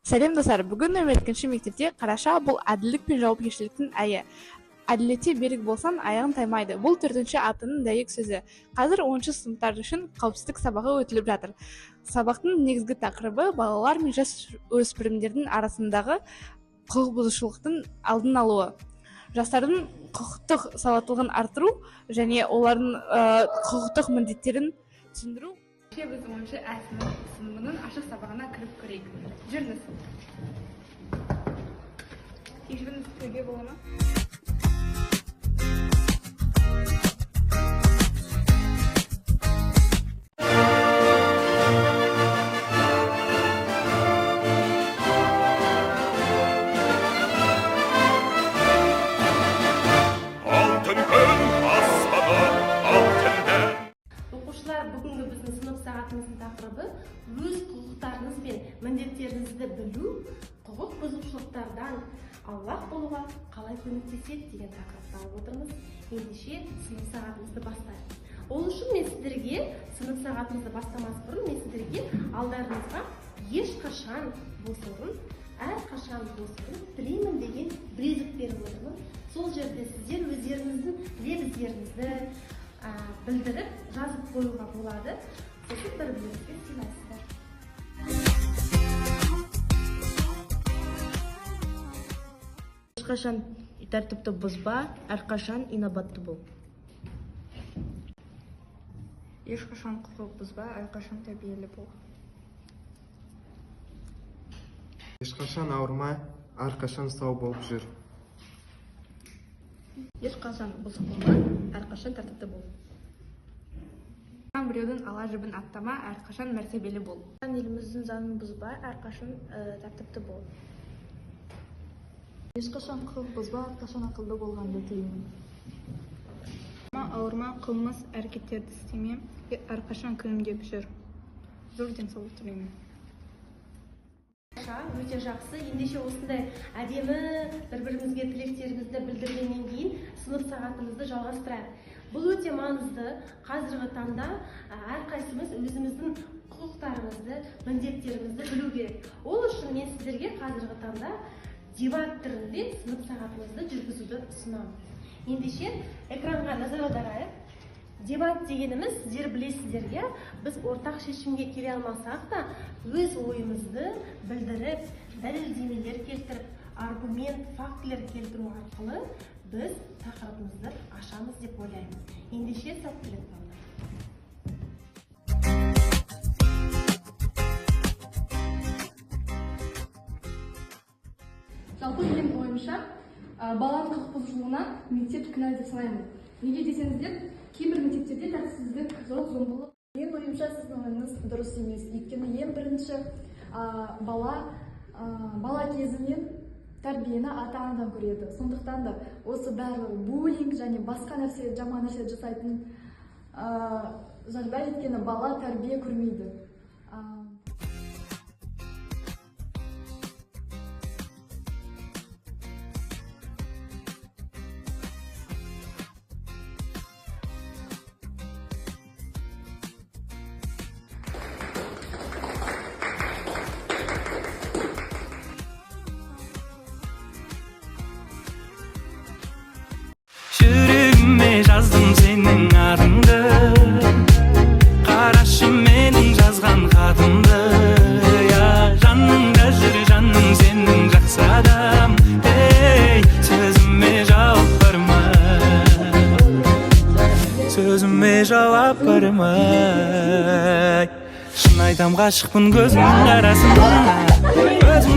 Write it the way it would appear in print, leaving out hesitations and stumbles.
Сәлем, достар! Бүгін нөмір 2 мектепте қараша — бұл әділдік пен жауапкершіліктің айы. Әділетте берік болсаң, аяғың таймайды. Бұл төртінші аптаның дәйек сөзі. Қазір 10-сыныптар үшін қауіпсіздік сабағы өтіліп жатыр. Сабақтың негізгі тақырыбы — балалар мен жас өспірімдердің арасындағы құқық бұзушылықтың алдын алуы, жастардың құқықтық сауаттылығын арттыру және олардың құқықтық міндеттерін түсіндіру. Біз 10 ә сыныбының ашық сабағына кіріп көрейік. Жүріңіз. Кешіріңіз, кіруге бола ма? Алтын күн аспаны алтын дән. Оқушылар, бүгінгі біздің сынып сағатымыздың тақырыбы — өз құқықтарыңыз бен міндеттеріңізді білу құқық бұзушылықтардан аулақ болуға қалай көмектеседі деген тақырыпты алып отырмыз. Ендеше, сынып сағатымызды бастайық. Ол үшін мен сіздерге, сынып сағатымызды бастамас бұрын, мен сіздерге алдарыңызға «Ешқашан бос орын, әрқашан бос орын тілеймін» деген білезік беріп отырмын. Сол жерде сіздер өздеріңіздің лебіздеріңізді білдіріп, жазып қоюға болады. Сосын бір біріңізге сыйлайсыздар. Ешқашан тәртіпті бұзба, әрқашан инабатты бол. Ешқашан құқық бұзба, әрқашан тәрбиелі бол. Ешқашан ауырма, әрқашан сау болып жүр. Ешқашан бұзық болма, әрқашан тәртіпті бол. Біреудің ала жібін аттама, әрқашан мәртебелі бол. Еліміздің заңын бұзба, әрқашан тәртіпті бол. Ешқашан құқық бұзба, әрқашан ақылды болғанды тілеймін. Ауырма, қылмыс әрекеттерді істеме, әрқашан күлімдеп жүр. Зор денсаулық тілеймін. Өте жақсы. Ендеше, осындай әдемі бір бірімізге тілектерімізді білдіргеннен кейін сынып сағатымызды жалғастырайық. Бұл өте маңызды. Қазіргі таңда әрқайсымыз өзіміздің құқықтарымызды, міндеттерімізді білу керек. Ол үшін мен сіздерге қазіргі таңда дебат түрінде сынып сағатымызды жүргізуді ұсынамын. Ендеше, экранға назар аударайық. Дебат дегеніміз, сіздер білесіздер, иә, біз ортақ шешімге келе алмасақ та, өз ойымызды білдіріп, дәлелдемелер келтіріп, аргумент, фактілер келтіру арқылы біз тақырыбымызды ашамыз деп ойлаймын. Ендеше, сәттілік, балалар! Жалпы, менің ойымша, баланың құқық бұзушылығына мектеп кінәлі деп санаймын. Неге десеңіздер, кейбір мектептерде тәртіпсіздік, зорлық зомбылық Менің ойымша, сіздің ойыңыз дұрыс емес. Өйткені ең бірінші бала кезінен тәрбиені ата анадан көреді. Сондықтан да осы барлығы буллинг және басқа нәрсе, жаман нәрсе жасайтын жағдай, өйткені бала тәрбие көрмейді. Жүрегіме жаздым сенің атыңды. Қарашы менің жазған хатымды. Я, жаныңда жүр жаным сенің жақсы адам. Ей, сөзіме жауап бар ма? Сөзіме жауап бар ма? Шын айтам, ғашықпын көзіңнің қарасына. Өзің